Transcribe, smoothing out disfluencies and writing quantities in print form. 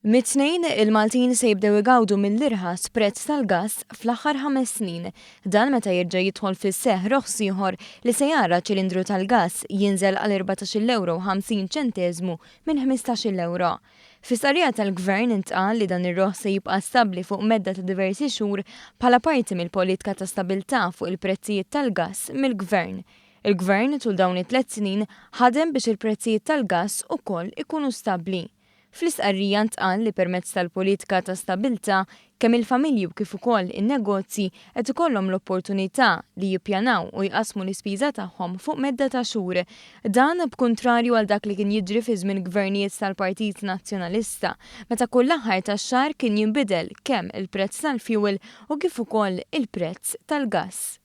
Mit-Tnejn, il-Maltin se jibdew igawdu mill-irħas prezz tal-gass fl-aħħar ħames snin. Dan meta jerġa' jidħol fis-seħħ roħs ieħor li se jara ċilindru tal-gass jinżel għal 14-il ewro u 50 ċenteżmu minn 15-il ewro. Fi stqarrija tal-Gvern intqal li dan ir-roħs se jibqa' stabbli fuq medda ta' diversi xhur bħala parti mill-politika ta' stabilità fuq il-prezzijiet tal-gass mill-Gvern. Il-Gvern tul dawn it-tliet snin ħadem biex il-prezzijiet tal-gass ukoll ikunu stabbli. Fl-istqarrija ntqal li permezz tal-politika ta' stabilità, kemm il-familji u kif ukoll in-negozji qed ikollhom l-opportunità li jippjanaw u jqassmu l-ispiża tagħhom fuq medda ta' xhur. Dan b'kuntrarju għal dak li kien jiġri fi żmien gvernijiet tal-Partit Nazzjonalista, meta kull aħħar tax-xahar kien jinbidel kemm il-prezz tal-fuel u kif ukoll il-prezz tal-gass.